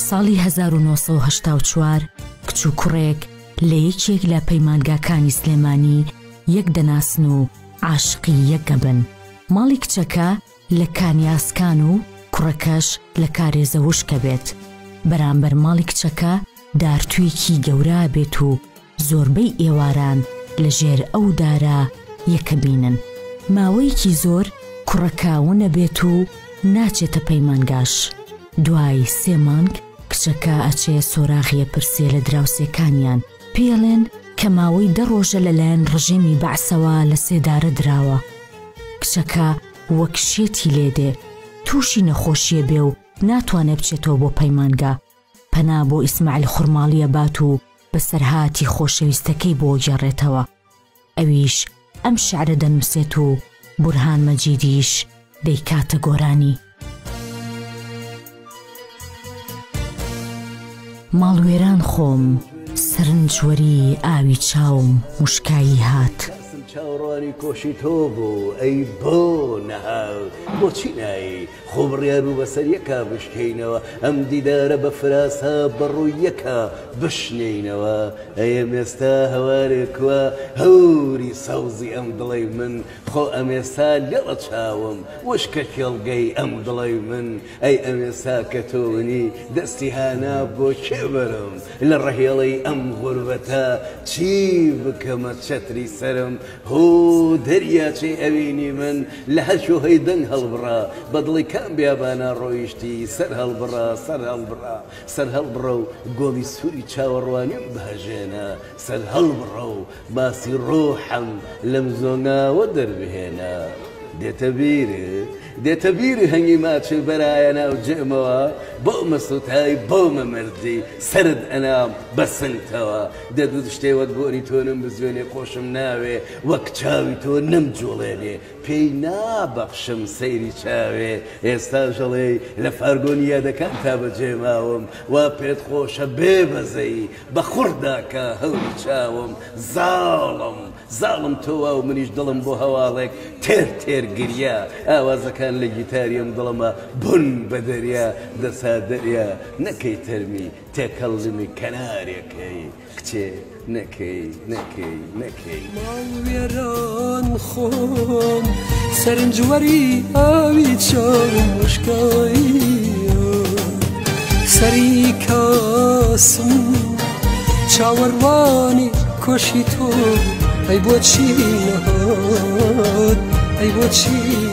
ساڵی 1984 کچ و کوڕێک لە یەکێک لە پەیمانگاکانی سلێمانی یەک دەناسن و عاشقی یەک ئەبن. ماڵی کچەکە لە کانیاسکان و کوڕەکەش لە کارێزە وشکە بێت. بەرامبەر ماڵی کچەکە دارتوویەکی گەورە ئەبێت و زۆربەی ئێواران لە ژێر ئەو دارە یەکە بینن. ماوەیەکی زۆر کوڕەکە ون ئەبێت و ناچێتە پەیمانگاش. دوای سێ مانگ کچەکە ئەچێ سۆراغی ئەپرسێ لە دراوسێکانیان، پێی ئەڵێن کە ماوەی دە ڕۆژە لەلایەن ڕژێمی بەعسەوە لە سێدارە دراوە. کچەکە وەک شێتی لێ دێ، تووشی نەخۆشی ئەبێ و ناتوانێ بچێتەوە بۆ پەیمانگا. پەنا بۆ ئیسماعیل خورماڵی ئەبات و بەسەرهاتی خۆشەویستەکەی بۆ ئەگێڕێتەوە. ئەویش ئەم شیعرە دەنووسێت و بورهان مەجیدیش دەیکاتە گۆرانی. ماڵوێران خۆم سەرنج وەری ئاوی چاوم وشکایی هات. کاسم چاوەڕوانی کۆشی تۆ بوو ئەی بۆ نەهات بۆچی نایی خۆ بڕیار بوو بەسەر یەکا بشکێینەوە ئەم دیدارە بە فراسا بە ڕووی یەکا بشنێینەوە ئەی ئەمێستا هەوارێ کوا هەوری سەوزی ئەم دڵەی من خۆ ئەمێستا لێڵە چاوم وشکە کێڵگەی ئەم دڵەی من ئەی ئەمێستا کە تۆ ونی دەستی هانا بۆ کێ بەرم لە ڕەهێڵەی ئەم غوربەتە چی بکەمە چەتری سەرم هۆ دەریاچەی ئەوینی من لە هەر کوێ دەنگ هەڵبڕا بە دڵی کام بیابانا ڕۆیشتی سەر هەڵبڕە سەر هەڵبڕە سەر هەڵبڕە و گۆڵی سووری چاوەڕوانیم بهەژێنە سەر هەڵبڕە و باسی ڕۆحم لەم زۆنگاوە دەربهێنە. دێتە بیرت دێتە بیرت هەنگی ماچێ بەرایە ناو جێمەوە بۆمە سوتای بۆمە مردی سەرت ئەنام بە سنگتەوە دەدوت شتێ وەک بۆنی تۆ نەمبزوێنێ خۆشم ناوێ وەک چاوی تۆ نەمجوڵێنێ پێی نابەخشم سەیری چاوێ ئێستاش ئەڵێی لە فارگۆنی یادەکانتا بەجێ ماوم وا پێت خۆشە بێ بەزەیی بە خوڕدا کە هەوری چاوم زاڵم زاڵم تۆ وا و منیش دڵم بۆ هەواڵێک تێر تێر گریا ئاوازەکان لە گیتاری ئەم دڵەمە بوون بە دەریا دەسا دەریا نەکەی تەرمی تێکەڵ لمی کەنارێکەی کچێ نەکەی نەکەی نەکەی. ماڵ وێران خۆم سەرنج وەری ئاوی چاوم وشکاییە سەری کاسم چاوەڕوانی کۆشی تۆ ئەی بۆچی نەهات ئەی بۆچی؟